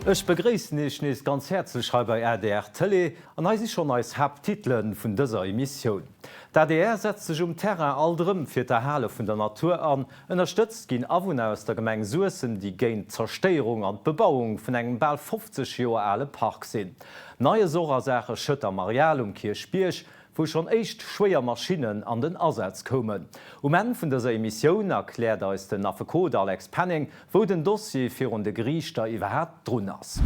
Ech begréissen Iech nees ganz häerzlech hei bei adr Tëlee an hei si schonn eis Haapttitele vun dëser Emissioun. D'adr setzt sech um Terrain alt erëm fir d'Erhale vun der Natur an. Ënnerstëtzt ginn Awunner aus der Gemeng Suessem, déi géint d'Zerstéierung an d'Bebauung vun engem bal 50 Joer ale Park sinn. Neies och a Saache Schëtt am Areal um Kierchbierg, wou schonn éischt schwéier Maschinnen an den Asaz koumen. Um Enn vun dëser Emissioun erkläert eis den Affekot Alex Penning, wou den Dossier virun de Geriichter iwwerhaapt drun ass.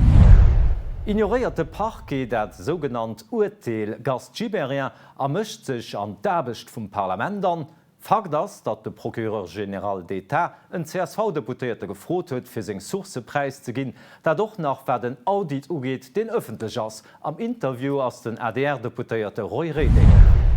Ignoréiert de Parquet dat sougenannt Urteel Gast Gibéryen a mëscht sech an d'Aarbecht vum Parlament an? Fakt ass, datt de Procureur général d'État en CSV-Deputéierte gefrot huet, fir seng Sourcë präiszeginn, dat och nach wat en Audit ugeet, deen ëffentlech ass. Am Interview ass den ADR-Deputéierte Roy Reding.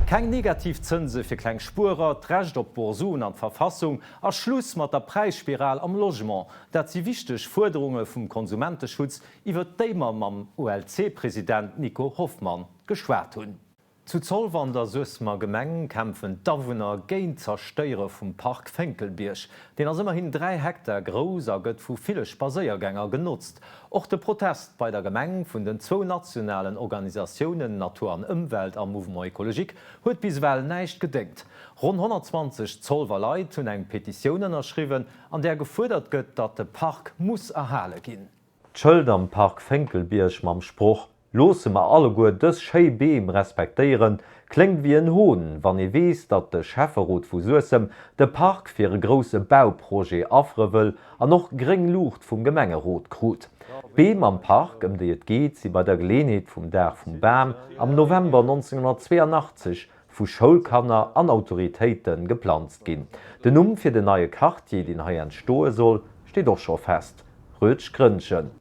Keng negativ Zënse fir kleng Spuerer, d'Recht op Borsuen an d'Verfassung a Schluss mat der Präisspiral am Logement, dat si wichteg Fuerderunge vum Konsumenteschutz, iwwert déi mer mam ULC-President Nico Hoffmann geschwat hunn. Zu Zolwer an der Suessemer Gemeng kämpfen d'Awunner géint d'Zerstéiere vum Park Fénkelbierg. Deen ass ëmmerhin 3 Hektar grouss a gëtt vu ville Spadséiergänger genotzt. Och de Protest bei der Gemeng vun den zwou nationalen Organisatiounen Natur an Ëmwelt a Mouvement Ecologique huet bis ewell näischt gedéngt. Ronn 120 Zolwer Leit hunn eng Petitioun ënnerschriwwen, an där gefuerdert gëtt, datt de Park muss erhale ginn. D'Schëld am Park Fénkelbierg mam Sproch Loosse mer alleguer dës schéi Beem respektéieren kléngt wéi en Hohn, wann ee weess, datt de Schäfferot vu Suessem de Park fir e grousse Bauprojet affere wëll an och gréng Luucht vum Gemengerot krut. D'Beem am Park, ëm déi et geet, si bei der Geleenheet vum Dag vum Bam am November 1982 vu Schoulkanner an Autoritéite geplanzt ginn. Den Numm fir den neie Quartier, deen hei entstoe soll, steet och scho fest, Rötschgrënnchen.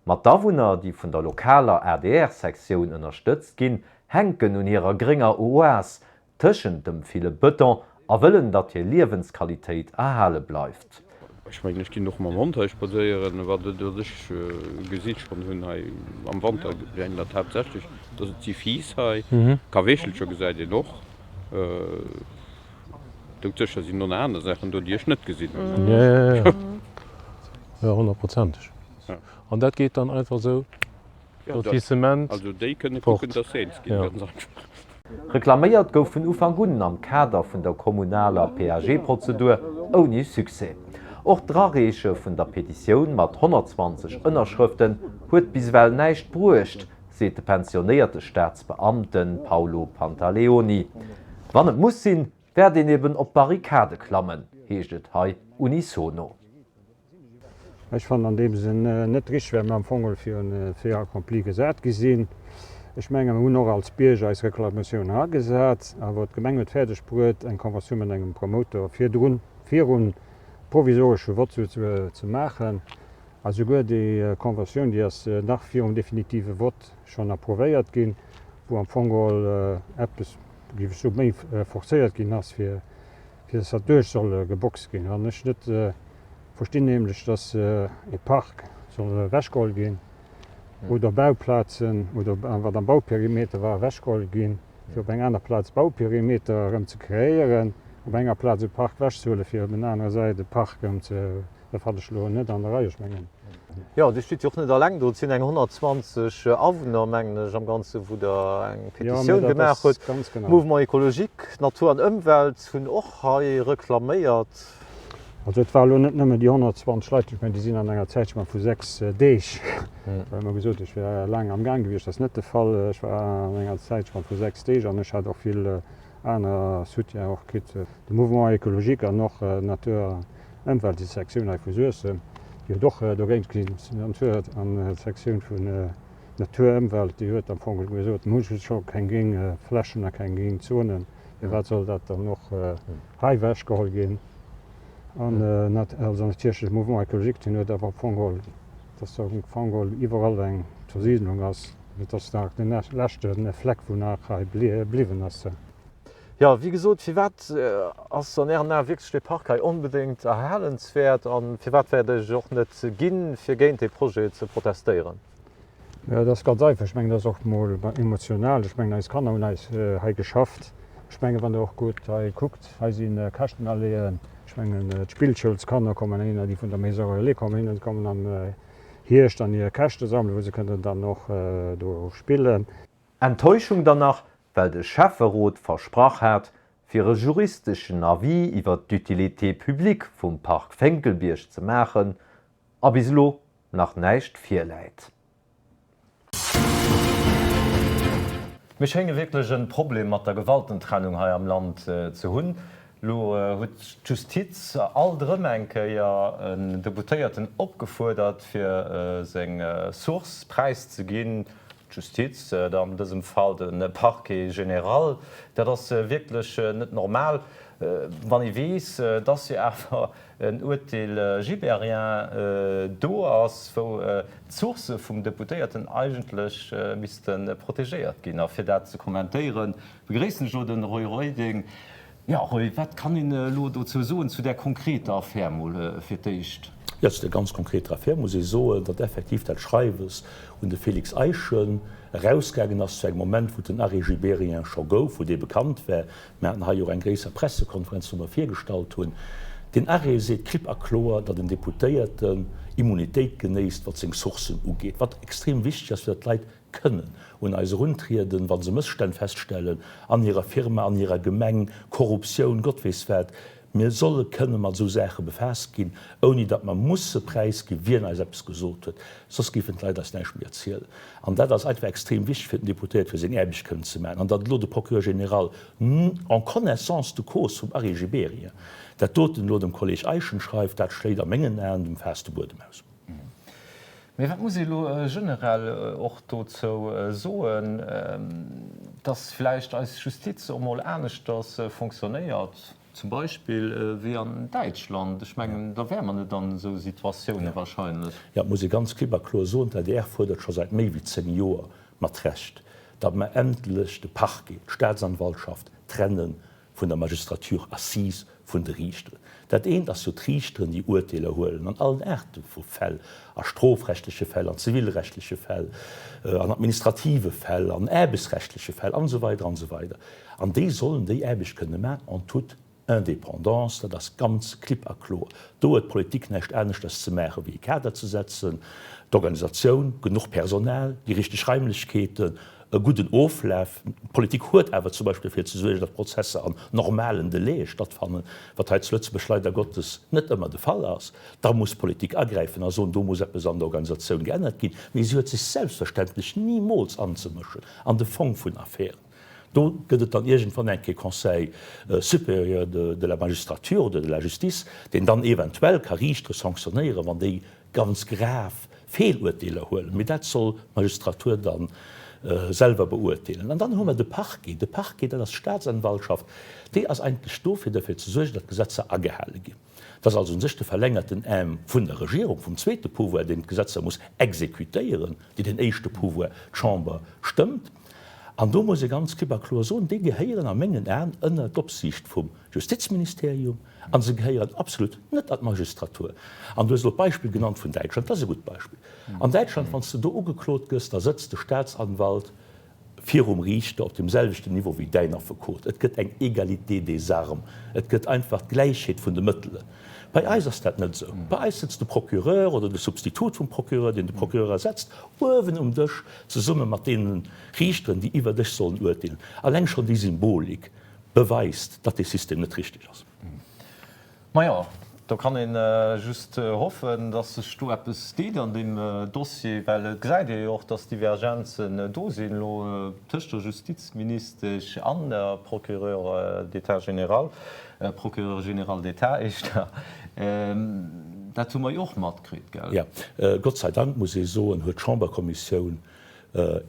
Ma d'Awunner, déi vun der lokaler ADR-Sektioun ënnerstëtzt ginn, hänken un hirer grénger Oas tëschent dem ville Bëton a wëllen, datt hir Liewensqualitéit erhale bleift. Ech mengen, ech ginn och mam Hond hei spadséieren. Wat ech gesi schonn hunn hei am Wanter, gesäit dat haaptsächlech, dass et si Fiiss hei. Kaweechelcher gesäit een och. Doudsécher sinn och nach aner Saachen do, déi ech net gesinn hunn. Jo, jo, jo, jo, honnertprozenteg. An dat geet dann einfach esou. Lotissement Also déi kënne kucken, dass se eens ginn, ganz einfach. Reklaméiert gouf vun Ufank un am Kader vun der kommunaler PAG-Prozedur, ouni Succès. Och d'Erareeche vun der Petitioun mat 120 Ënnerschrëften huet bis ewell näischt bruecht, seet de pensionéierte Staatsbeamte Paolo Pantaleoni. Wann et muss sinn, wäert een eben op d'Barrikade klammen, heescht et hei unisono. Ech fannen an deem Sënn net richteg, well mer am Fong geholl virun e Fait accompli gesat gi sinn. Ech menge mer hunn och als Bierger eis Reklamatioun eragesat, awer d'Gemeng huet fäerdeg bruet, eng Conventioun mat engem Promoteur virdrun, virum provisoresche Vott souzesoe ze maachen. A souguer déi Conventioun, déi ass nach virum definitive Vott schonn approuvéiert ginn, wou am Fong geholl eppes, géif ech soen, méi forcéiert ginn ass, fir fir dass dat duerch soll geboxt ginn. Wann ech net verstinn, nämlech dass e Park soll ewechgeholl ginn oder Bauplazen oder wat am Bauperimeter war ewechgeholl ginn, fir op eng aner Plaz Bauperimeter erëm ze kreéieren, op enger Plaz e Park ewechzehuelen, fir op en anerer Säit e Park erëm ze Dat fannen ech elo net an der Rei. Ech mengen. Jo, Dir stitt jo och net alleng do. Et sinn eng 120 Awunner, mengen ech, am Ganzen, wou Der eng Petitioun gemaach hutt. Mouvement Ecologique, Natur an Ëmwelt hunn och hei reklaméiert. Also et war elo net nëmmen déi 120 Leit, ech mengen, déi sinn an enger Zäitspann vu 6 Deeg, well mer gesot, ech wär laang am Gaang gewiescht, dat ass net de Fall. Ech war an enger Zäitspann vu 6 Deeg an ech hat och vill aner Soutien och kritt, de Mouvement Ecologique an och Natur Ëmwelt, déi Sektioun hei vu Suessem, déi huet och dogéint gesinn. An d'Sektioun vun Natur, Ëmwelt, déi huet am Fong gesot, mir hu scho keng gréng Flächen a keng gréng Zonen, firwat soll dat dann och hei ewechgeholl ginn? An also natierlech de Mouvement écologique, deen huet awer am Fong geholl, dass do am Fong geholl iwwerall eng Zersiidlung ass, et ass nach de leschte Fleck, wou nach hei bliwwen ass. Jo, wéi gesot, firwat ass an Ären Ae wierklech dee Park hei onbedéngt erhalenswäert a firwat wäert Dir Iech och net ginn, fir géint dee Projet ze protestéieren? Dat ass ganz einfach. Ech mengen, dat ass och mol emotional. Ech mengen, eis Kanner hunn eis hei geschafft. Ech mengen, wann Der och gutt hei kuckt, hei si Käschtenalleeën. Ech mengen, d'Spillschoulskanner kommen heihinner, déi vun der Maison Relais kommen hinner, déi kommen am. Hierscht dann hir Käschte sammelen, wou se kënnen dann och do spillen. Enttäuschung dann nach, well de Schäfferot versprach hat, fir e juristeschen Avis iwwer d'Utilité publique vum Park Fénkelbierg ze maachen, a bis elo nach näischt virläit. Mir schénge wierklech e Problem mat der Gewaltentrennung hei am Land ze hunn. Elo huet d'Justiz alt erëm eng Kéier en Deputéierten opgefuerdert, fir seng Source präiszeginn. D'Justiz, an dësem Fall de Parquet général. Dat ass wierklech net normal, wann ee weess, dass jo awer en Urteel Gibéryen do ass, wou d'Sourcë vum Deputéierten eigentlech misste protegéiert ginn. A fir dat ze kommentéieren, begréissen ech elo de Roy Reding. Jo, Roy, wat kann een elo dozou soen, zu där konkreter Affär mol fir d'éischt? Jo, zu där ganz konkreter Affär muss ee soen, datt effektiv dat Schreiwes un de Félix Eischen erausgaangen ass zu engem Moment, wou et den Arrêt Gibéryen scho gouf, wou dee bekannt war. Mir haten hei och eng gréisser Pressekonferenz, wou mer virgestallt hunn. Deen Arrêt seet klipp a kloer, datt en Deputéierten Immunitéit genéisst, wat seng Sourcen ugeet, wat extrem wichteg ass, fir datt d'Leit kënnen un eis eruntrieden, wa se Mësstänn feststellen an hirer Firma, an hirer Gemeng, Korruptioun, Gott weess wat. Mir solle kënne mat esou Saache befaasst ginn, ouni datt mer musse präisginn, wien eis eppes gesot huet. Soss géifen d'Leit eis näischt méi erzielen. An dat ass einfach extrem wichteg fir den Deputéierte, fir seng Aarbecht kënnen ze maachen. An datt elo de Procureur général en connaissance de cause vum Arrêt Gibéryen dat doten elo dem Kolleg Eischen schreift, dat schléit a mengen Aen dem Faass de Buedem aus. Mee wat muss ee elo generell och dozou soen, dass vläicht eis Justiz och mol aneschters fonctionnéiert, zum Beispill wéi an Däitschland? Ech mengen, da wäre mer net an esou Situatioune wahrscheinlech. Jo, et muss ee ganz klipp a kloer soen, d'ADR fuerdert scho säit méi wéi 10 Joer mat Recht, datt mer endlech de Parquet, d'Staatsanwaltschaft trenne vun der Magistrature assise, vun de Riichteren. Dat eent ass jo d'Riichteren, déi Urteeler huelen an allen Aarte vu Fäll, a strofrechtleche Fäll, an zivilrechtleche Fäll, an administrative Fäll, an aarbechtsrechtleche Fäll an esou weider an esou weider. An déi sollen déi Aarbecht kënne maachen en toute indépendance. Dat ass ganz klipp a kloer. Do huet d'Politik näischt aneschters ze maachen, wéi e Kader ze setzen, d'Organisatioun, genuch Personal, déi richteg Raimlechkeeten, e gudden Oflaf. D'Politik huet awer zum Beispill derfir ze suergen, datt Prozesser an normalen Delaie stattfannen, wat hei zu Lëtzebuerg leider Gottes net ëmmer de Fall ass. Da muss d'Politik agräifen a soen, do muss eppes an der Organisatioun geännert ginn. Mee si huet sech selbstverständlech nimools anzemëschen an de Fong vun Affären. Do gëtt et dann iergendwann eng Kéier Conseil supérieur de la magistrature oder de la justice, deen dann eventuell ka Riichtere sanctionnéieren, wann déi ganz grav Feelurteeler huelen, mee dat soll d'Magistratur da selwer beurteelen. An dann hu mer de Parquet. De Parquet, dat ass d'Staatsanwaltschaft, déi ass eigentlech do, fir derfir ze suergen, datt d'Gesetzer agehale ginn. Dat ass also u sech de verlängerten Aarm vun der Regierung, vum zweete Pouvoir, deen d'Gesetzer muss exekutéieren, déi den éischte Pouvoir, d'Chamber, stëmmt. An do muss ee ganz klipp a kloer soen, déi gehéieren a mengen Aen ënner d'Opsiicht vum Justizministerium a se gehéieren absolut net an d'Magistratur. An du hues elo d'Beispill genannt vun Däitschland, dat ass e gutt Beispill. An Däitschland, wann s de do ugeklot gëss, da sëtzt de Staatsanwalt virum Riichter op deem selwechten Niveau wéi däin Affekot. Et gëtt eng Égalité des armes, et gëtt einfach d'Gläichheet vun de Mëttelen. Bei eis ass dat net esou. Bei eis sëtzt de Procureur oder de Substitut vum Procureur, deen de Procureur ersetzt, uewen um Dësch zesumme mat deene Riichteren, déi iwwer dech sollen urteelen. Alleng schonn déi Symbolik beweist, datt dee System net richteg ass. Majo, do kann ee just hoffen, datt sech do eppes deet an deem Dossier, well et gesäit ee jo och, datt Divergenzen do sinn elo tëscht der Justizministesch an der Procureure d'État général, Procureur général d'État éischter. Dat hu mer jo och matkritt, gell? Jo, Gott sei Dank, muss ee soen, huet d'Chamberkommissioun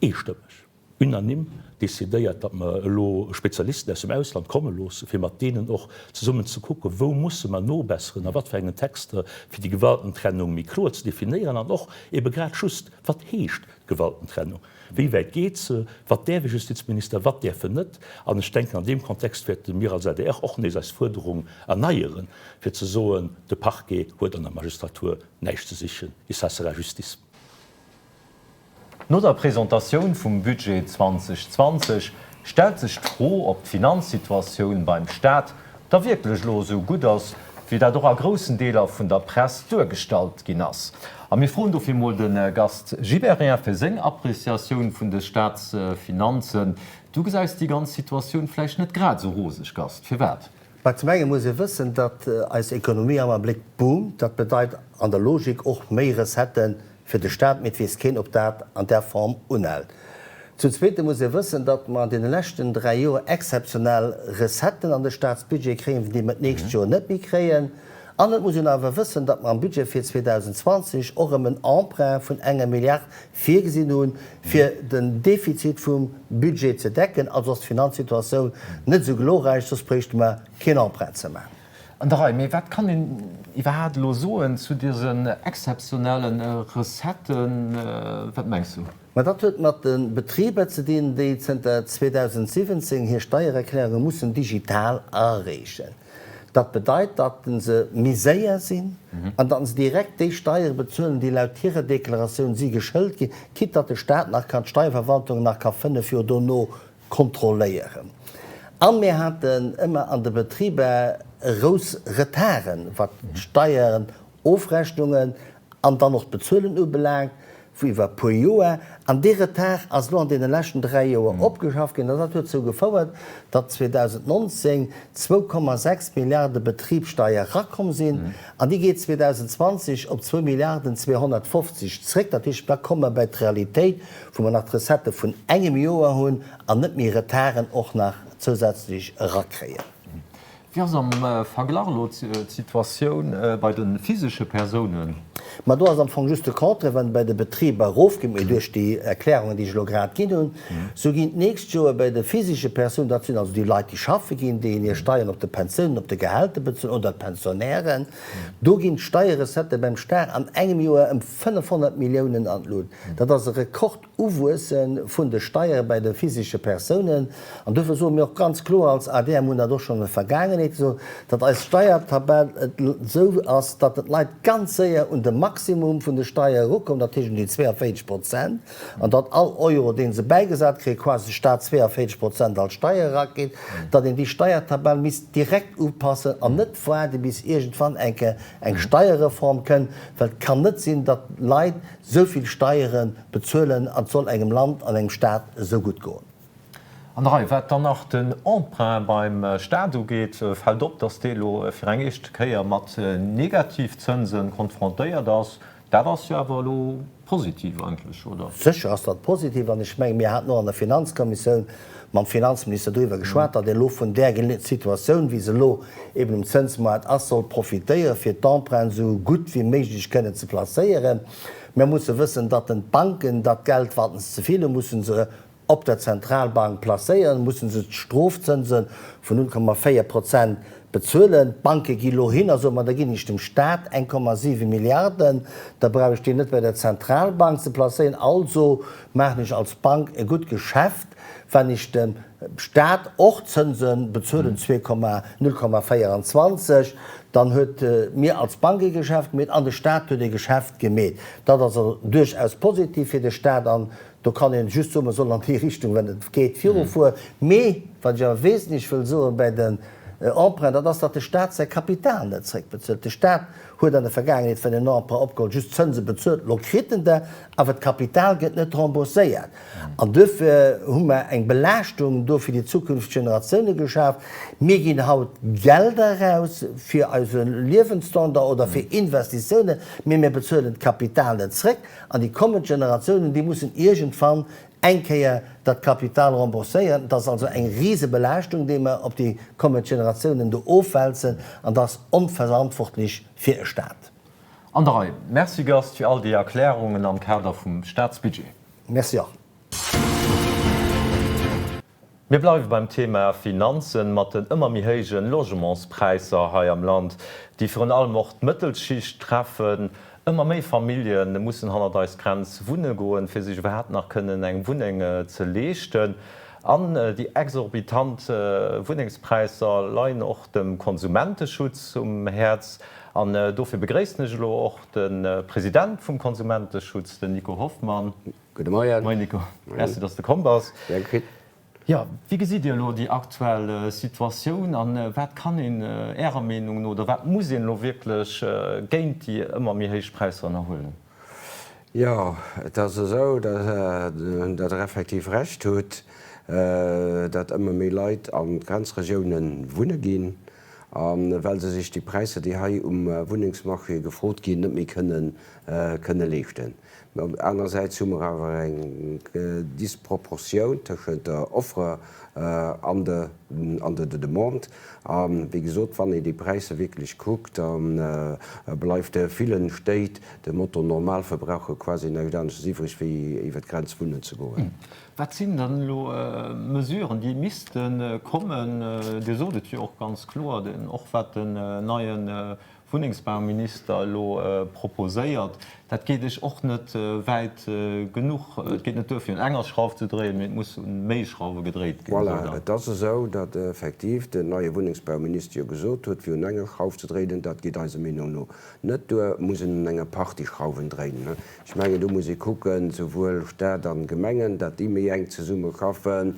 eestëmmeg, unanime decidéiert, datt mer elo Spezialisten aus dem Ausland komme loossen, fir mat deenen och zesummen ze kucken, wou musse mer nobesseren, a wat fir engen Texter, fir déi Gewaltentrennung méi kloer ze definéieren an och ebe grad just, wat heescht d'Gewaltentrennung, wéi wäit geet se, wat däerf e Justizminister, wat däerf en net. An ech denken, an deem Kontext wäerte mir als adr och nees eis Fuerderung erneieren, fir ze soen, de Parquet huet an der Magistratur näischt ze sichen, et ça sera justice. No der Presentatioun vum Budget 2020 stellt sech d'Fro, ob d'Finanzsituatioun beim Staat da wierklech elo esou gutt ass, wéi dat och a groussen Deeler vun der Press duergestallt ginn ass. A mir froen dofir mol de Gast Gibéryen fir seng Appréciatioun vun de Staatsfinanzen. Du gesäis déi ganz Situatioun vläicht net grad esou roseg, Gast. Firwat? Mä zum enge muss ee wëssen, datt eis Ekonomie am Abléck boomt. Dat bedeit an der Logik och méi Recetten fir de Staat, mee et weess keen, ob dat an där Form unhält. Zum Zweete muss ee wëssen, datt mer an deene leschten 3 Joer exzeptionell Recetten an de Staatsbudget kréien, déi mer d'nächst Joer net méi kréien. An et muss een awer wëssen, datt mer am Budget fir 2020 och erëm en Emprunt vun enger Milliard virgesinn hunn, fir den Defizit vum Budget ze decken. Also ass d'Finanzsituatioun net esou glorräich, soss bréichte mer keen Emprunt ze maachen. An der Rei. Mee wat kann een iwwerhaapt elo soen zu diesen exzeptionelle Recetten? Wat mengs du? Mä dat huet mat de Betriber ze dinn, déi zënter 2017 hir Steiererklärunge mussen digital areechen. Dat bedeit, datt se méi séier sinn an datt se direkt déi Steiere bezuelen, déi laut hirer Deklaratioun si geschëlt ginn, quitte datt de Staat nach kann, d'Steierverwaltung nach ka 5 Joer dono kontrolléieren. A mir haten ëmmer an de Betriber grouss Retarden, wat d'Steierofrechnungen an dann och d'Bezuelen ubelaangt, vu iwwer e puer Joer. An dee Retard ass elo an deene leschten 3 Joer opgeschafft ginn. An dat huet dozou gefouert, datt 2019 2,6 Milliarde Betribssteier erakomm sinn. An déi geet 2020 op zwou Milliarden 250 zréck. Dat heescht, da komme mer bei d'Realitéit, wou mer nach d'Recettë vun engem Joer hunn an net méi Retarden och nach zousätzlech erakréien. Wéi ass am Verglach elo d'Situatioun bei de physesche Persounen? Ma do ass am Fong just de Contraire, Wann et bei de Betriber erofgeet, mee duerch déi Erklärungen, déi ech elo grad ginn hunn, esou ginn d'nächst Joer bei de physesche Persounen, dat sinn also déi Leit, déi schaffe ginn, déi hir Steiern op de Pensiounen, op de Gehälter bezuelen oder d'Pensionnairen, do ginn d'Steierrecettë beim Staat an engem Joer ëm 500 Milliounen an d'Lut. Dat ass e Rekord. Uwuesse vun de Steiere bei de physesche Persounen. An duerfir soe mir och ganz kloer als adr, mir hunn dat och schonn an der Vergaangenheet gesot, datt eis Steiertabell et esou ass, datt d'Leit ganz séier un de Maximum vun de Steiere erukommen, dat heescht un déi 42 Prozent, an datt all Euro, dee se bäigesat kréien, quasi de Stat 42 Prozent als Steier erageet, datt een déi Steiertabell misst direkt upassen an net waarde bis iergendwann eng Kéier eng Steierreform kënn, well et kann net sinn, datt Leit esou vill Steiere bezuelen an et soll engem Land an engem Staat esou gutt goen. An der Rei. Wat dann nach den Emprunt beim Staat ugeet, fält op, datt dee elo fir eng éischte Kéier mat Negativzënse konfrontéiert ass. Dat ass jo awer elo positiv eigentlech, oder? Sécher ass dat positiv an ech menge mir haten och an der Finanzkommissioun mam Finanzminister driwwer geschwat, datt een elo vun där Situatioun, wéi se elo eben um Zënsmoart ass, soll profitéieren, fir d'Emprunten esou gutt wéi méiglech kënnen ze placéieren. Mir musse wëssen, datt den d'Banken dat Geld, wat se ze vill hunn, musse se op der Zentralbank placéieren, musse se d'Strofzënse vun 0,4 Prozent bezuelen. D'Banke gi lo hin a soen, ma da ginn ech dem Staat 1,7 Milliarden, da brauch ech déi net bei der Zentralbank ze placéieren. Also maachen ech als Bank e gutt Geschäft, wann ech dem Staat och Zënse bezuelen, 0,24, dann huet mir als Bank ee Geschäft gemeet an de Staat huet ee Geschäft gemeet. Dat ass also duerchaus positiv fir de Staat an do kann een just soen, mer sollen an déi Richtung, wann et geet, virufueren. Mee wat ech awer wesentlech wëll soen bäi den Emprunten, dat ass, datt de Staat säi Kapital net zréckbezuelt. De Staat huet an der Vergaangenheet, wann en Emprunt opgeholl, just d'Zënse bezuelt, lo kritt en der, awer d'Kapital gëtt net rembourséiert. An duerfir hu mer eng Belaaschtung do fir déi zukünfteg Generatioune geschaf. Mir ginn haut Gelder eraus fir eise Liewensstandard oder fir Investitiounen, mee mir bezuelen d'Kapital net zréck. An déi kommend Generatiounen, déi mussen iergendwann eng Kéier dat Kapital rembourséieren. Et ass also eng Risebelaaschtung, déi mer op déi kommend Generatiounen do ofwälzen, an dat ass onverantwortlech fir e Staat. An der Rei. Merci Gast fir all déi Erklärungen am Kader vum Staatsbudget. Merci och. Mir bleiwe beim Thema Finanzen, mat den ëmmer méi héije Logementspräisser hei am Land, déi virun allem och d'Mëttelschicht treffen. Ëmmer méi Famillje mussen hannert eis Grenz wunne goen, fir sech iwwerhaapt nach kënnen eng Wunneng ze leeschten. An déi exorbitant Wunnengspräisser leien och dem Konsumenteschutz um Häerz. An dofir begréissen ech elo och de President vum Konsumenteschutz, den Nico Hoffmann. Gudde Moien. Moien Nico, merci dass de komm bass. Gär geschitt. Jo, wéi gesitt Dir elo déi aktuell Situatioun an wat kann een Ärer Meenung no oder wat muss een elo wierklech géint déi ëmmer méi héich Präisser ënnerhuelen? Jo, et ass esou, datt Der effektiv Recht hutt, datt ëmmer méi Leit an d'Grenzregiounen wunne ginn a well se sech déi Präisser, déi hei um Wunnengsmarché gefrot ginn, net méi kënne leeschten. Mä anersäits hu mer awer eng Disproportioun tëschent der Offre an der an der Demande. A wéi gesot, wann een déi Präisser wierklech kuckt, da bleift villen Stéit dem Otto Normalverbraucher quasi näischt aneschters iwwreg, wéi iwwer d'Grenz wunnen ze goen. Wat sinn dann elo Mesuren, déi misste kommen? Dir sot et jo och ganz kloer, och wat den neien Wunnengsbauminister elo proposéiert, dat geet ech och net wäit genuch. Et geet net duer fir un enger Schrauf ze dréien, mee et muss un méi Schrauwe gedréit ginn, esou Voilà, et ass esou, datt effektiv den neie Wunnengsbauminister jo gesot huet, fir un enger Schrauf ze dréinen, dat geet eiser Meenung no net duer, et muss een un enger Partie Schrauwen dréinen. Ech mengen, do muss ee kucken, souwuel Stat an Gemengen, datt déi méi enk zesumme schaffen,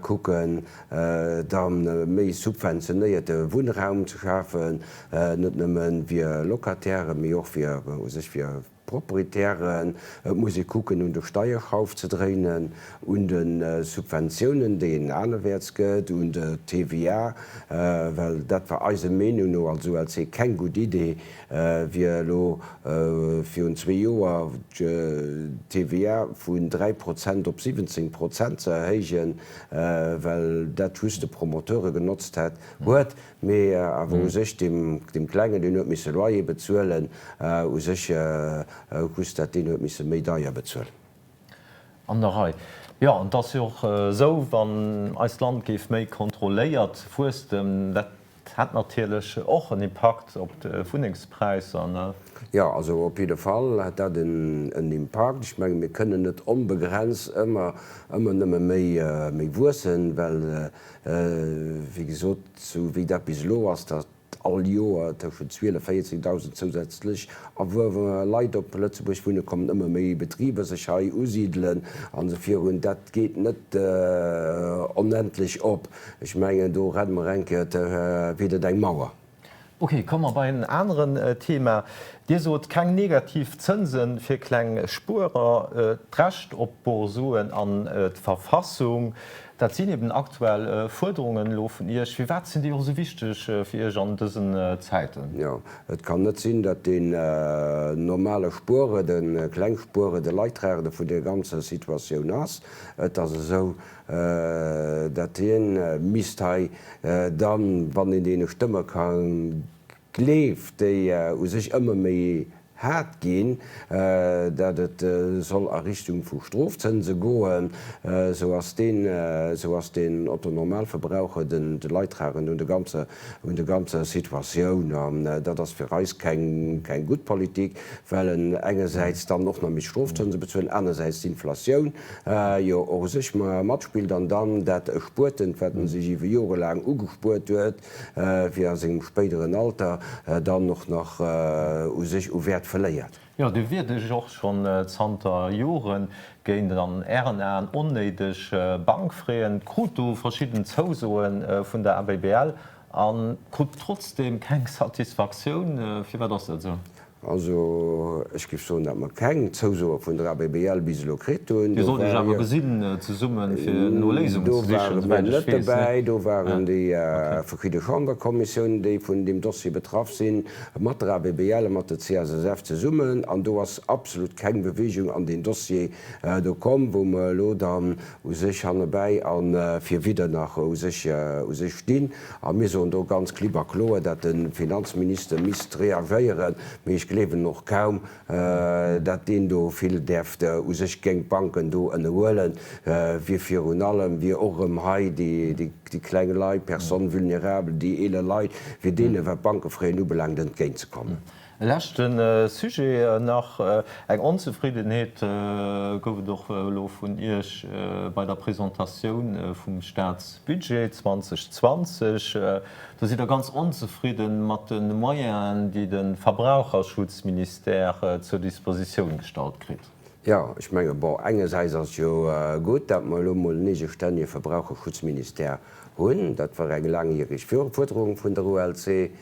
kucken da méi subventionéierte Wunnraum ze schafen, net nëmme fir Locatairen, mee och fir u sech fir Proprietären. Et muss ee kucken, un de Steierschrauf ze dréinen, un de Subventiounen, déi een anerwäerts gëtt, un der TVA, well dat war eiser Meenung no als ULC keng gutt Idee, wier elo virun zwee Joer d'TVA vun 3 Prozent op 17 Prozent ze erhéijen, well dat just de Promoteure genotzt hätt, huet, mee awer u sech deem Klengen, deen huet misse Loyer bezuelen, u sech just dat deen huet misse méi deier bezuelen. An der Rei. Jo, an et ass jo och esou, wann eist Land géif méi kontrolléiert wuesstem, dat hätt natierlech och en Impakt op d'Wunnengspräisser, ne? Jo, also op jidde Fall hätt dat en Impakt. Ech menge mir kënnen net onbegrenzt ëmmer, ëmmer nëmme méi, méi wuessen, well, wéi gesot, sou wéi dat bis elo ass, datt all Joer tëschent 12 a 14.000 zousätzlech erwuerwe Leit op Lëtzebuerg wunne kommen, ëmmer méi Betriber sech hei usidelen an esou virun, dat geet net onendlech op. Ech mengen, do renne mer eng Kéier widdert eng Mauer. Ok, komme mer bei en aneren Thema. Dir sot, keng negativ Zënse fir kleng Spuerer, d'Recht op Borsuen an d'Verfassung, dat sinn eben aktuell Fuerderungen elo vun Iech. Firwat sinn déi och esou wichteg fir Iech an dësen Zäiten? Jo, et kann net sinn, datt deen normale Spuerer, de Klengspuerer, de Leidtragende vun där ganzer Situatioun ass. Et ass esou, dat hien misst hei dann, wann een deene Stëmme ka gleeft, déi u sech ëmmer méi haart ginn, dat et soll a Richtung vu Strofzënse goen, esou ass deen, esou ass den Otto Normalverbraucher den de Leidtragenden un der ganzer, un der ganzer Situatioun. An dat ass fir eis keng, keng gutt Politik, well en engersäits dann och nach misst Strofzënse bezuelen, anersäits d'Inflatioun jo och u sech matspillt an dann dat Erspuertent, wat en sech iwwer Jore laang ugespuert huet, fir a sengem spéideren Alter dann och nach u sech u Wäert verléiert. Jo, Dir wiert Iech och schonn zanter Jore géint an Ären Aen onnéideg Bankfraien, krut do verschidden Zousoe vun der ABBL a krut trotzdeem keng Satisfaktioun. Firwat ass dat esou? Also, ech géif soen, datt mer keng Zousoe vun der ABBL bis elo kritt hunn. Dir sollt Iech awer gesinn zesummen, fir no Léisungen ze sichen, esouwäit ech weess. Do ware mir net dobäi. Do waren déi verschidde Chamberkommissiounen, déi vun deem Dossier betraff sinn, mat der ABBL a mat der CSSF zesummen. An do ass absolut keng Bewegung an deen Dossier do komm, wou mer elo dann u sech hannebäi a virwidder nach u sech u sech stinn. A mir soen do ganz klipp a kloer, dat de Finanzminister misst reagéieren, mee ech gleewen och kaum, dat deen do vill däerft u sech géint d'Banken do ënnerhuelen, wier virun allem, wier och erëm hei déi kleng Leit, Personnes vulnérables, déi eeler Leit, fir deene wat d'Bankefraien ubelaangt entgéintzekommen. E leschte Sujet nach, Eng Onzefriddenheet gouf et och elo vun Iech bei der Presentatioun vum Staatsbudget 2020. Do sidd Der ganz onzefridde mat de Moyenen, déi de Verbraucherschutzministère zur Dispositioun gestallt kritt. Jo, ech menge bon, engersäits ass et jo gutt, datt mer elo emol en eegestännege Verbraucherschutzministère hunn. Dat war eng laangjäreg Fuerderung vun der ULC.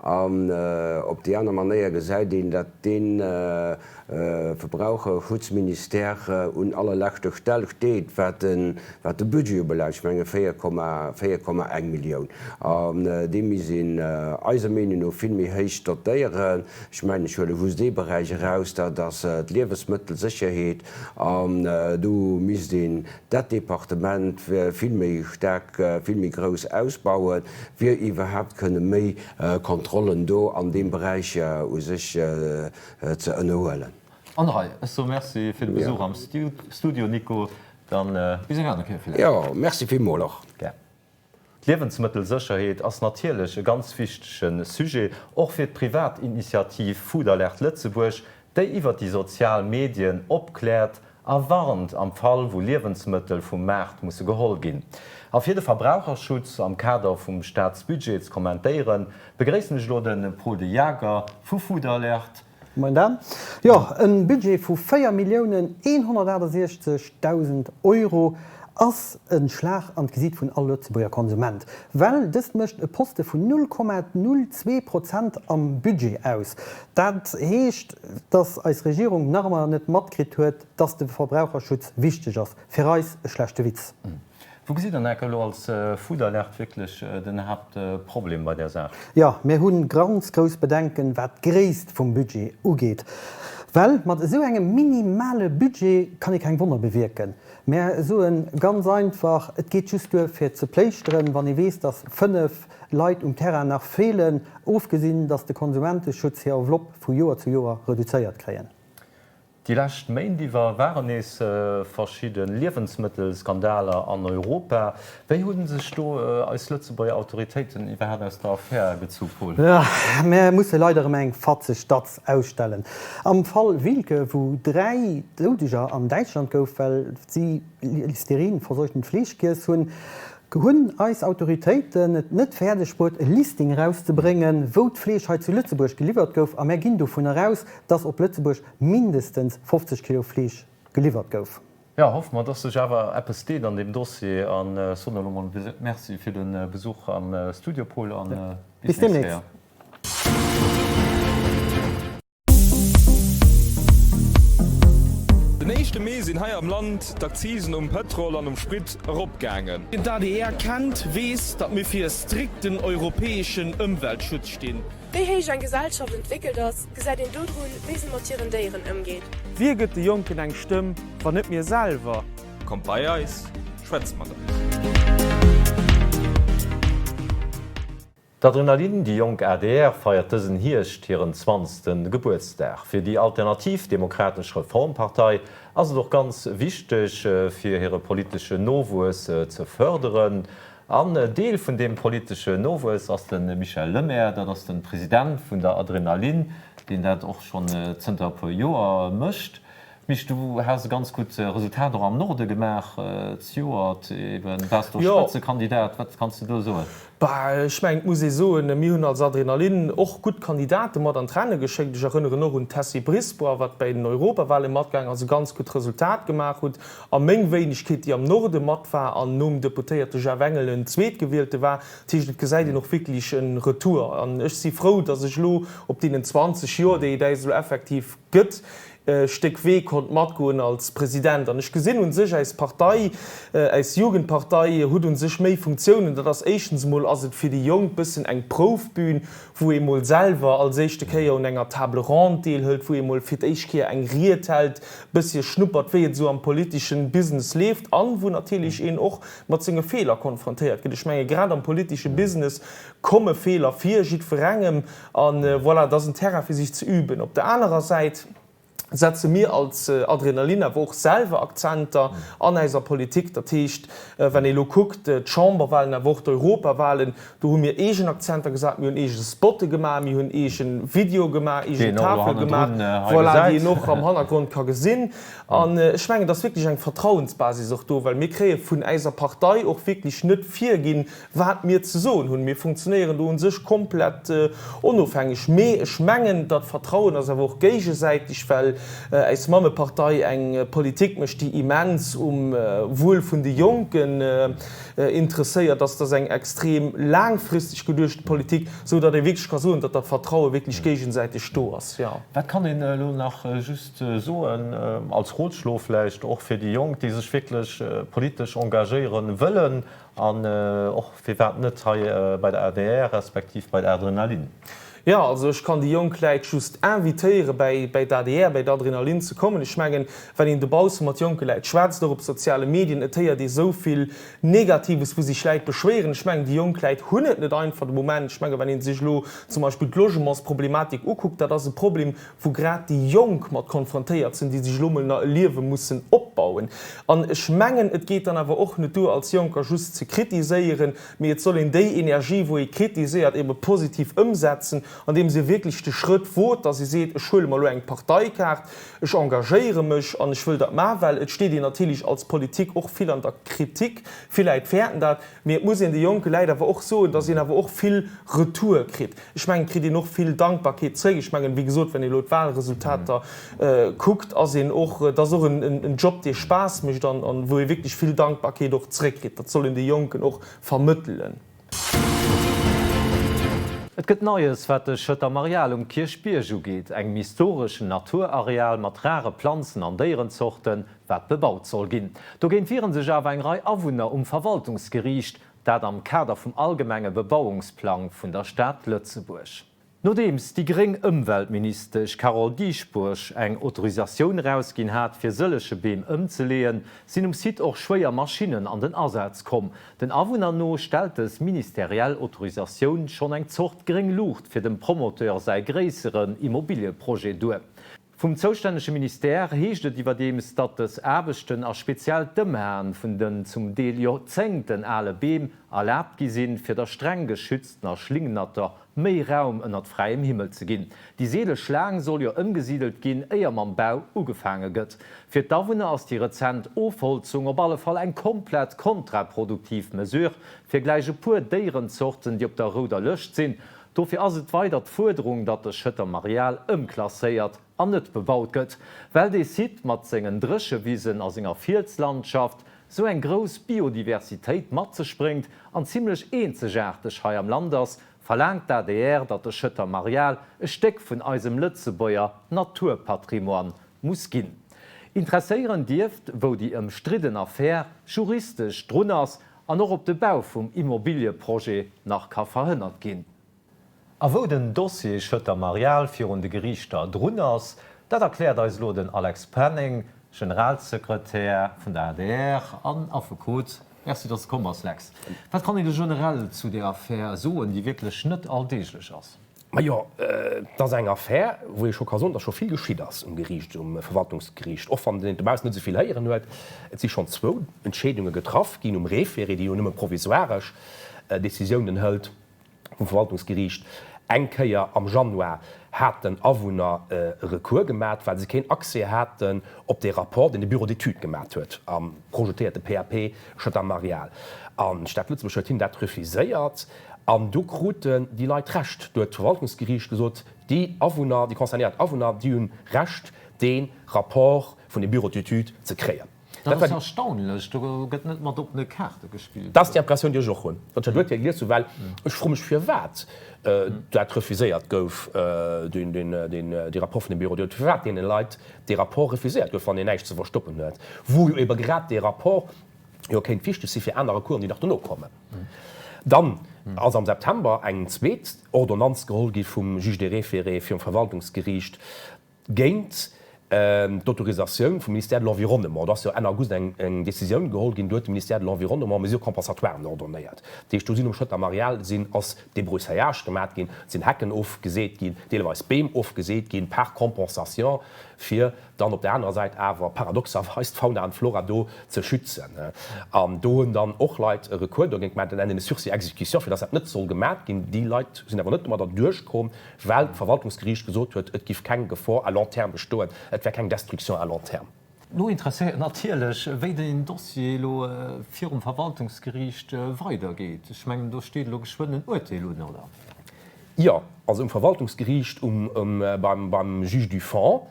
An op déi aner Manéier gesäit een, datt dee Verbraucherschutzministère un allerleschter Stell steet, wat de Budget ubelaangt, ech menge 4,1 Millioun. An dee misst een eiser Meenung no vill méi héich dotéieren. Ech mengen, ech huele just ee Beräich eraus, dat ass d'Liewesmëttelsécherheet. An do misst een dat Departement vill méi staark, vill méi grouss ausbauen, fir iwwerhaapt kënne méi Kontrollen do an deem Beräich u sech ze ënnerhuelen. An hei, ech soe Merci fir de Besuch am Studio, Nico. Dann bis eng aner Kéier villäicht. Jo, Merci villmol och. Gär. D'Liewensmëttelsécherheet ass natierlech e ganz wichtege Sujet, och fir d'Privatinitiativ Food Alert Lëtzebuerg, déi iwwer déi sozial Medien opkläert a warnt am Fall wou Liewensmëttel vum Maart musse geholl ginn. A fir de Verbraucherschutz am Kader vum Staatsbudget ze kommentéieren, begréissen ech elo de Paul de Jager vu Food Alert. Moien Dan. Jo, e Budget vu 4.168.000 Euro ass e Schlag an d'Gesiit vun all Lëtzebuerger Konsument, well dëst mécht e Poste vun 0,02 Prozent am Budget aus. Dat heescht, datt eis Regierung nach ëmmer net matkritt huet, datt de Verbraucherschutz wichteg ass. Fir eis e schlechte Witz. Wou gesitt Der enke elo als Food Alert wierklech den Haaptproblem bei där Saach? Jo, mir hu ganz grouss Bedenken, wat d'Gréisst vum Budget ugeet. Well mat esou engem minimale Budget kann ee keng Wonner bewierken. Mär soe ganz einfach, et geet just duer fir ze pléischteren, wann ee weess, datt 5 Leit um Terrain nach feelen, ofgesinn, datt de Konsumenteschutz hir Enveloppe vu Joer zu Joer reduzéiert kréien. Déi lescht Méint iwwer waren nees verschidde Liewensmëttelskandaler an Europa. Wéi hu sech do eis Lëtzebuerger Autoritéiten iwwerhaapt aus der Affär gezu, Paul? Mär musse leider erëm eng fatzeg Datz ausstellen. Am Fall Wilke, wou 3 Doudeger an Däitschland gouf, well si Listerin-verseuchtent Fleesch giess hunn, hunn eis Autoritéiten et net fäerdeg bruet, e Listing erauszebréngen, wou d'Fleesch hei zu Lëtzebuerg geliwwert gouf. A mär ginn dovunner aus, dass op Lëtzebuerg mindestens 50 Kilo Fleesch geliwwert gouf. Jo, hoffe mer, dass sech awer eppes deet an deem Dossier an soen elo mol Merci fir de Besuch am Studio, Paul, an bis déi nächst Kéier. Den éischte Mee sinn hei am Land d'Akzisen um Pëtrol an um Sprit eropgaangen. Wien d'ADR kennt, weess, datt mir fir e strikten europäeschen Ëmweltschutz stinn. Wéi héich eng Gesellschaft entwéckelt ass, gesäit een dodrun, wéi se mat hiren Déieren ëmgeet. Wie gëtt de Jonken eng Stëmm, wann net mir selwer? Kommt bei eis, schwätzt mat eis! D'Adrenalin, déi jonk adr, feiert dësen Hierscht hiren zwanzegste Gebuertsdag. Fir déi alternativ demokratesch Reformpartei ass et och ganz wichteg, fir hire politeschen Nowuess ze fërderen. An Deel vun deem politesche Nowuess ass de Michel Lemaire, dat ass de President vun der Adrenalin, deen dat och schonn zënter e puer Joer mécht. Mich, du has e ganz gutt Resultat och am Norde gemaach zejoert, eben waars do Spëtzekandidat. Wat kanns de do soen? Bah, ech mengen, et muss ee soen, mir hunn als Adrenalin och gutt Kandidate mat an d'Renne geschéckt. Ech erënneren och un d'Tessy Brisbois, wat bäi den Europawale matgaang ass, e ganz gutt Resultat gemaach hutt. A meng Wéinegkeet, déi am Norde mat war an nom Deputéierte Jeff Engel en Zweetgewielte war. Dat heescht, et gesäit een och wierklech e Retour. An ech si frou, datt ech elo op deenen 20 Joer, déi et äis elo effektiv gëtt, e Stéck Wee konnt matgoen als President. An ech gesinn u sech, äis Partei, äis Jugendpartei hutt u sech méi Funktiounen. Dat ass éischtens emol ass et fir déi Jonk bëssen eng Proufbün, wou ee mol selwer als éischte Kéier un enger Table ronde deelhëlt, wou ee mol fir d'éischt Kéier eng Ried hält, bëssche schnuppert, wéi et esou am politeschen Business leeft an wou natierlech een och mat senge Feeler konfrontéiert gëtt. Ech menge grad am politesche Business komme Feeler vir, jiddwerengem, an voilà, et ass en Terrain fir sech ze üben. Op der anerer Säit setze mir als Adrenalin awer och selwer Akzenter an eiser Politik. Dat heescht, wann ee elo kuckt, d'Chamberwahlen, awer och d'Europawahlen, do hu mir eegen Akzenter gesat, mir hunn eege Spotte gemaach, mir hunn eege Videoe gemaach, eegen Tafele gemaach, voilà, déi een och am Hannergrond ka gesinn. An ech mengen, et ass wierklech eng Vertrauensbasis och do, well mir kréie vun eiser Partei och wierklech net virginn, wat mir ze soen hunn. Mir funktionéieren do u sech komplett onofhängeg. Mee ech mengen, dat Vertrauen ass awer och géigesäiteg, well. äis Mammepartei eng Politik mécht, déi immens um Wuel vun de Jonken interesséiert ass. Dat ass eng extrem laangfristeg geduechte Politik, esou datt ee wierklech ka soen, datt dat Vertraue wierklech géigesäiteg do ass, jo. Wat kann een elo nach just soen, als Rotschlo vläicht och fir déi Jonk, déi sech wierklech politesch engagéiere wëllen an och firwat net hei bei der adr respektiv bei der Adrenalin? Jo, also ech kann déi jonk Läit just invitéiere bäi bäi d'ADR, bäi d'Adrenalin ze kommen. Ech mengen, wann een dobausse mat jonke Läit schwätzt, och op soziale Medien, et héiert ee sou vill Negatives, wou sech Läit beschwéieren. Ech mengen, déi jonk Läit hunn et net einfach de Moment. Ech mengen, wann ee sech elo zum Beispill d'Logementsproblematik ukuckt, dat ass e Problem, wou grad déi Jonk mat konfrontéiert sinn, déi sech elo mol nach e Liewe mussen opbauen. An ech mengen, et geet dann awer och net duer, als Jonker just ze kritiséieren, Mee et soll een déi Energie, wou ee kritiséiert, ebe positiv ëmsetzen, andeems ee wierklech de Schrëtt wot, dass ee seet, ech huele mer elo eng Parteikaart, ech engagéiere mech an ech wëll dat maachen. Well et steet een natierlech als Politik och vill an der Kritik, vill Läit fäerten dat, mee et muss een de jonke Läit awer och soen, dass een awer och vill Retour kritt. Ech mengen, et kritt een och vill Dankbarkeet zréck. Ech mengen, wéi gesot, wann ee elo d'Wahlresultater kuckt, ass een och, et ass och en Job, dee Spaass mécht an wou ee wierklech vill Dankbarkeet och zréckkritt. Dat soll een de Jonken och vermëttelen. Et gëtt Neies, wat de Schëtter Marial um Kierchbierg ugeet, engem historeschen Naturareal mat rare Planzen an Déierenzorten, wat bebaut soll ginn. Dogéint wiere sech awer eng Rei Awunner um Verwaltungsgeriicht, Dat am Kader vum allgemenge Bebauungsplang vun der Stad Lëtzebuerg. Nodeems déi gréng Ëmweltministesch Carole Dieschbourg eng Autorisatioun erausginn hat, fir sëllege Beem ëmzeleeën, sinn um Site och schwéier Maschinnen an den Asaz komm. Den Awunner no stellt dës ministeriell Autorisatioun schonn eng Zort gréng Luucht fir dem Promoteur säi gréisseren Immobilieprojet duer. Vum zoustännege Ministère heescht et iwwerdeems, datt dës Aarbechten a speziell d'Ëmhaen vun den zum Deel Joerzéngten ale Beem erlaabt gi sinn, fir der streng geschütztener Schlingnatter méi Raum ënnert fräiem Himmel ze ginn. Déi seele Schlaang soll jo ëmgesidelt ginn, éier mam Bau ugefaange gëtt. Fir d'Awunner ass déi rezent Ofholzung op alle Fall eng komplett kontraproduktiv Mesure, fir gläich e puer Déierenzorten, déi op der rouder Lëscht sinn, Dofir ass et weider d'Fuerderung, datt de Schëtter Marial ëmklasséiert an net bebaut gëtt, well dee Site mat sengen Dréchewisen a senger Fielslandschaft sou eng grouss Biodiversitéit mat sech bréngt an zimlech eenzegaarteg hei am Land ass, verlaangt d'ADR, datt de Schëtter Marial e Stéck vun eisem Lëtzebuerger Naturpatrimoine muss ginn. Interesséieren dierft, wou déi ëmstridden Affär juristesch drun ass An och ob de Bau vum Immobilieprojet nach ka verhënnert ginn. A wou den Dossier Schëtter Marial virun de Geriichter drun ass, dat erkläert eis elo den Alex Penning, Generalsekretär vun der adr an Affekot. Merci, dass de komm bass, Lex. Wat kann een elo generell zu där Affär soen, déi wierklech net alldeeglech ass? Majo, et ass eng Affär, wou ee scho ka soen, datt scho vill geschitt ass um Geriicht, um Verwaltungsgeriicht, och wann een dobaussen net esou vill héieren huet. Et si schonn zwou Entscheedunge getraff ginn um Référé, dee jo nëmme provisoiresch Décisiounen hëlt vum Verwaltungsgeriicht. Eng Kéier am Januar haten Awunner e Recours gemat, well se keen Accès haten op dee Rapport, deen de Bureau d'études gemat huet am projetéierte PAP Schëtter-Marial. An d'Stad Lëtzebuerg huet hinnen dat refuséiert. An do kruten déi Leit Recht. Do huet d'Verwaltungsgeriicht gesot, déi Awunner, déi concernéiert Awunner, déi hunn Recht, dee Rapport vun dem Bureau d'études ze kréien. Dat ass erstaunlech, do gëtt net mat oppene Kaarte gespillt. Dat ass déi Impressioun, déi ech och hunn, wann ech dat Urteel gelies hunn, well ech froe mech, firwat dat refuséiert gouf, dee Rapport vun dem Bureau d'études, firwat deene Leit dee Rapport refuséiert gouf, wann een näischt ze verstoppen huet, wou jo ebe grad dee Rapport jo kéint wichteg si fir aner Recoursen, déi nach dono kommen. Dann ass am September eng zweet Ordonnanz geholl gi vum Juge des référés virum Verwaltungsgeriicht géint d'Autorisatioun vum Ministère de l'Environnement. Do ass jo Enn August eng Décisioun geholl ginn, do huet de Ministère de l'Environnement Mesures compensatoires ordonnéiert. Dat heescht, do sinn um Schëtter Marial sinn ass Débroussaillage gemat ginn, sinn Hecken ofgeseet ginn, deelweis Beem ofgeseet ginn, par compensation, fir dann op der anerer Säit awer paradoxerweis d'Fauna an d'Flora do ze schützen. An do hunn dann och Leit e Recours dogéint gemaach, den nennen Sursis à exécution, fir dass dat net soll gemaat ginn. Déi Leit sinn awer net domadder duerchkomm, well d'Verwaltungsgeriicht gesot huet, et giff keng Gefor à long terme bestoen, et wär keng Destruction à long terme. No interesséiert natierlech, wéi deen Dossier elo virum Verwaltungsgeriicht weidergeet. Ech mengen, do steet elo geschwënn en Urteel un, oder? Jo, also um Verwaltungsgeriicht, um, beim, beim Juge du fond.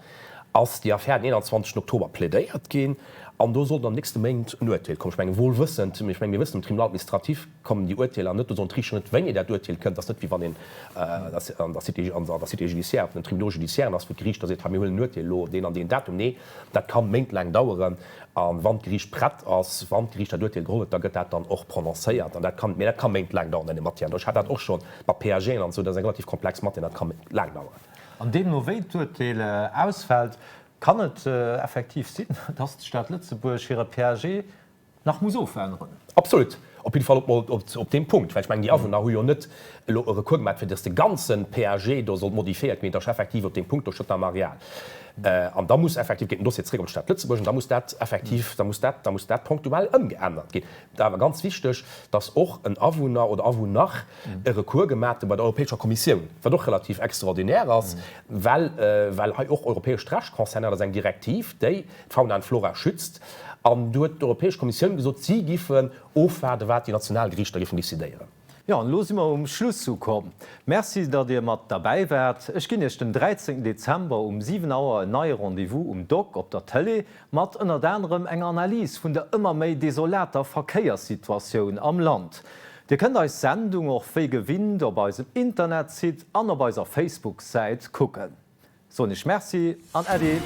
Ass déi Affär den 21 Oktober plädéiert ginn an do sollt an den nächste Méint en Urteel kommen. Ech mengen, wohl wëssend, ech mengen, mir wëssen, um Tribunal administratif kommen déi Urteeler net, do soen d'Riichter net, wéini dat Urteel kënnt. Dat ass net, wéi wann een an der Cité, an der Cité judiciaire, op den Tribunaux judiciairen ass, wou d'Geriicht da seet, hei, mir huelen en Urteel elo deen an deen Datum. Nee, dat ka méintlaang daueren. A wann d'Geriicht prett ass, wann d'Geriicht dat Urteel geholl huet, da gëtt dat dann och prononcéiert. An dat kann, mee dat ka méintlaang daueren, deene Matièren do. Ech hat dat och scho mat PAGen an esou, dat ass eng relativ komplex Matière, dat ka méintlaang daueren. An deemno wéi d'Urteel ausfält, kann et effektiv sinn, dass d'Stad Lëtzebuerg hire PAG nach muss ofänneren. Absolut, op jidde Fall op deem Punkt, well ech mengen, déi Awunner hu jo net elo e Recours gemaach, fir dass de ganze PAG do sollt modifiéiert ginn, mee et ass effektiv op deem Punkt do Schëtter am Areal. An da muss effektiv, geet den Dossier zréck op d'Stad Lëtzebuerg an da muss dat effektiv, da muss dat, da muss dat ponktuell ëmgeännert ginn. Dat awer ganz wichteg, dass och en Awunner oder Awunner e Recours gemaat hunn bei der Europäescher Kommissioun, wat och relativ extraordinaire ass, well well hei och europäescht Recht concernéiert ass, eng Direktiv, déi d'Fauna an d'Flora schützt. An do huet d'Europäesch Kommissioun gesot, si giffen ofwaarden, wat déi national Geriichter giffen décidéieren. Jo, an elo si mer um Schluss ukomm. Merci, datt Dir mat derbäi waart. Ech ginn Iech den 13 Dezember um 7 Auer en neie Rendez-vous um Dock op der Tëlee mat ënnert anerem enger Analys vun der ëmmer méi desolater Verkéierssituatioun am Land. Dir kënnt eis Sendung och wéi gewinnt op eisem Internetsite an op eiser Facebook-Säit kucken. Soen ech Merci an Äddi!